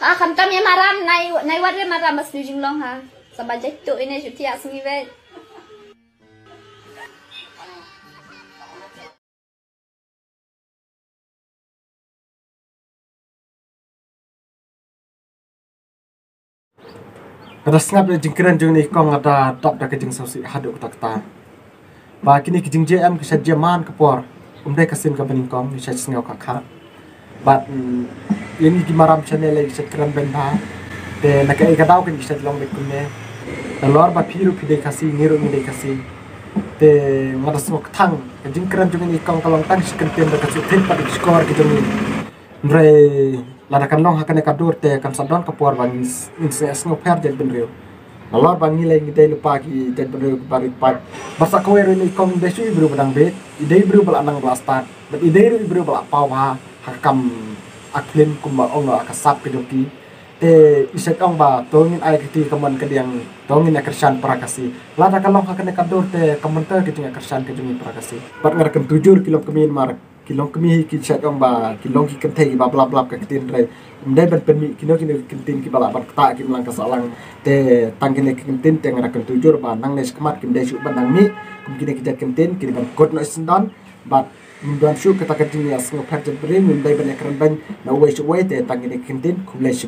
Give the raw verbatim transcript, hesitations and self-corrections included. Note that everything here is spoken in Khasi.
Ah, khamtam ïa maram, nai, nai wat re maram, bas shu jinglong ha. Sa ba jait tu ine shu thiah sngi wei. Ka da sngap ïa jingkren jong i kong, ka da dap da ka jingsngewsih haduh katta katta. Ba kine ki jingjem ki sa jem man ka por. Um dei ka sien kaba nyngkong, ngi sa sngew khakha. Bad, mm, ïa ngi ki maram channel ki sa kren beiñ bha. Te na kaei ka daw kine ki sa long beit kumne. Nalor ba phi ruh phi dei Khasi, ngi ruh ngi dei Khasi. Te nga da sngewthuh ka jingkren jong i kong ka long tang shi kyntien da ka shu thik pat ki shkor ki jong ngi. Hynrei lada kan long ha kane ka dur te kan sa don ka por ba ngin s-, ngin sngew, sngewpher jaitbynriew. Nalor ba ngi lei ngi dei lypa ki jaitbynriew ba rit paid. Bad sa kawei ruh i kong i dei shu i briew ba dang bit, i dei i briew ba la nang ba la stad. Bad i dei ruh i briew ba la paw bha ha ka kam act film kumba ong ha ka sap ka jong ki. Te i sa ong ba to ngin ai kti ka mon ka diang, to ngin ïa kyrshan para Khasi. Lada ka long ha kane ka dur te ka mon te ka jingïa kyrshan ka jong i para Khasi. Bad nga da kyntu jur ki long kmie mar ki long kmie hi ki sa ong ba ki long ki kynthei kiba blap blap ka ktien, hynrei ym dei ban pynmih kino kino ki ktien kiba lah ban ktah ki imlang ka sahlang. Te tang kine ki ktien te nga da kyntu jur ba nangne shakhmat kim dei shuh ban nang mih kum kine ki jait ktien, ki dei ban kut noh shisyndon. Bad ngim don shuh kata ka jingïasngewpher jaitbynriew, ngim dei ban ïakren beiñ na uwei sha uwei, te tang kine ki ktien, khublei shibun.